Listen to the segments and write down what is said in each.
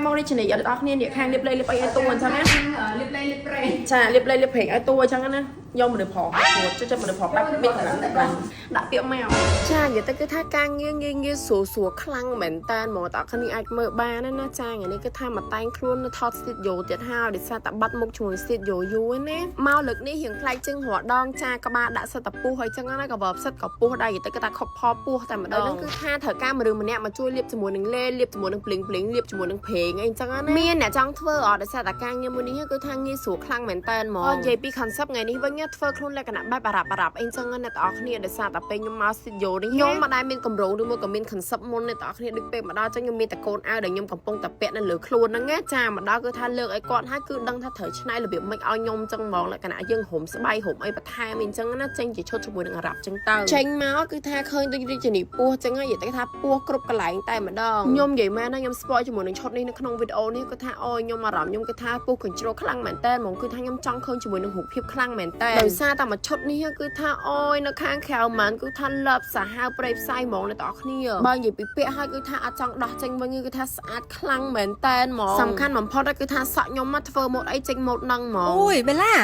មករាជនីអត់ដល់គ្នានេះខាងលាបលេលាបអីឲ្យតួអញ្ចឹងណា លាបលេលាបប្រេង ចាលាបលេលាបប្រេងឲ្យតួអញ្ចឹងណាយកមនុស្សប្រុសព្រោះចិត្តមនុស្សប្រុសបែបមានកម្លាំងដាក់ពាក្យមកចានិយាយទៅគឺថាការងារងាយងាយស្រួលស្រួលខ្លាំងមែនតើហ្មងតើគ្នាអាចមើលបានណាចាថ្ងៃនេះគឺថាមកតែងខ្លួននៅថត studio ទៀតហើយដោយសារតែបាត់មុខជាមួយ studio យូរណាមកលើកនេះរៀងប្លែកជាងរាល់ដងចាក្បាលដាក់សិតតពុះហើយចឹងណាក៏បើផ្សិតក៏ពុះដែរនិយាយទៅគឺថាខុបផលពោះតែម្ដងហ្នឹងគឺថាត្រូវការមនុស្សម្នាក់មកជួយលាបជាមួយនឹងលេលាបជាមួយនឹងភ្លេងភ្លេងលាបជាមួយនឹងប្រេងអីចឹងណាមានអ្នកចង់ធ្វើអត់ដោយសារតែការងារមួយនេះគឺថាងាយស្រួលខ្លាំងមែនតើហ្មងនិយាយពី concept ថ្ងៃនេះវិញធ្វើខ្លួនលក្ខណៈបែបអារ៉ាប់អារ៉ាប់អីចឹងណាអ្នកទាំងអស់គ្នាដោយសារតែពេលខ្ញុំមក studio នេះខ្ញុំមិនដែលមានកម្រងឬមួយក៏មាន concept មុនអ្នកទាំងអស់គ្នាដូចពេលមកដល់ចឹងខ្ញុំមានតែកូនអាវដែលខ្ញុំកំពុងតែពាក់នៅលើខ្លួនហ្នឹងណាចាមកដល់គឺថាលើកឲ្យគាត់ហើយគឺដឹងថាត្រូវឆ្នៃរបៀបម៉េចឲ្យខ្ញុំចឹងហ្មងលក្ខណៈយើងរុំស្បៃរុំអីបន្ថែមអីចឹងណាចេញជាឈុតជាមួយនឹងអារ៉ាប់ចឹងទៅចេញមកគឺថាឃើញដូចរាជនីពោះចឹងហើយនិយាយទៅថាពោះគ្រប់កន្លែងតែម្ដងខ្ញុំនិយាយមែនណាខ្ញុំ spoil ជាមួយនឹងឈុតនេះនៅក្នុងវីដេអូនេះគឺថាអូយខ្ញុំអារម្មណ៍ខ្ញុំគឺថាពោះ control ខ្លាំងមែនតើហ្មងគឺថាខ្ញុំចង់ឃើញជាមួយនឹងរូបភាពខ្លាំងមែនតើដោយសារតែមួយឈុតនេះគឺថាអូយនៅខាងក្រៅហ្មងគឺថាលបសាហាវព្រៃផ្សៃហ្មងអ្នកទាំងអស់គ្នាបើនិយាយពីពាក្យហើយគឺថាអត់ចង់ដោះចេញវិញគឺថាស្អាតខ្លាំងមែនតើហ្មងសំខាន់បំផុតគឺថាសក់ខ្ញុំមកធ្វើម៉ូតអីចេញម៉ូតហ្នឹងហ្មង អូយបេឡា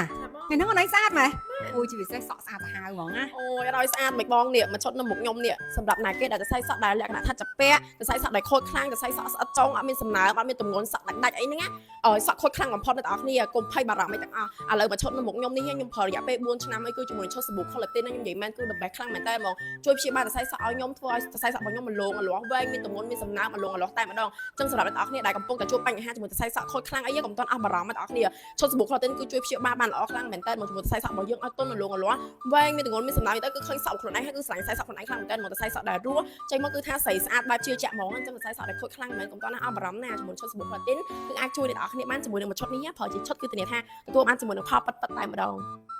ថ្ងៃហ្នឹងអូនឯងស្អាតម៉េះអូយជាពិសេសសក់ស្អាតសាហាវហ្មងណា អូយអត់ឲ្យស្អាតមិនបងនេះមកឈុតនៅមុខខ្ញុំនេះសម្រាប់ណាគេដែលសរសៃសក់ដែលលក្ខណៈថាចាពាក់សរសៃសក់ដែលខូចខ្លាំងសរសៃសក់ស្អិតចុងអត់មានសំណើមអត់មានទម្ងន់សក់ដាច់ដាច់អីហ្នឹងណាអើយសក់ខូចខ្លាំងបំផុតអ្នកទាំងអស់គ្នាកុំភ័យបារម្ភអីទាំងអស់ឥឡូវមកឈុតនៅមុខខ្ញុំនេះខ្ញុំប្រើរយៈពេល4ឆ្នាំអីគឺជាមួយឈុតសាប៊ូ collagen ហ្នឹងខ្ញុំនិយាយមែនគឺ the best ខ្លាំងមែនតើហ្មងជួយព្យាបាលសរសៃសក់ឲ្យខ្ញុំធ្វើឲ្យសរសៃសក់របស់ខ្ញុំមលងអលាស់វែងមានទម្ងន់មានសំណើមអលងអលាស់តែម្ដងចឹងសម្រាប់អ្នកទាំងអស់គ្នាដែលកំពុងតែជួបបញ្ហាជាមួយសរសៃសក់ខូចខ្លាំងអីកុំទាន់អស់បារម្ភអ្នកទាំងអស់គ្នាឈុតសាប៊ូ collagen គឺជួយព្យាបាលបានល្អខ្លាំងមែនតើមកជាមួយសរសៃសក់របស់យើងឲ្យទន់អលងអលាស់ វែងមានទម្ងន់មានសំណើមទៅគឺឃើញសក់ខ្លួនឯងហើយគឺស្រឡាញ់ខ្សែសក់ខ្លួនឯងខ្លាំងមែនតើមកតែខ្សែសក់ដែលរស់ចេញមកគឺថាស្រីស្អាតបែបជឿជាក់ហ្មងអញ្ចឹងខ្សែសក់ដែលខូចខ្លាំងមែនកុំតណាអស់បារម្ភណាជាមួយឈុតសាប៊ូ collagen គឺអាចជួយអ្នកនរគ្នាបានជាមួយនឹងមួយឈុតនេះប្រើជាឈុតគឺធានាថាទទួលបានជាមួយនឹងផលប៉ិតៗតែម្ដង។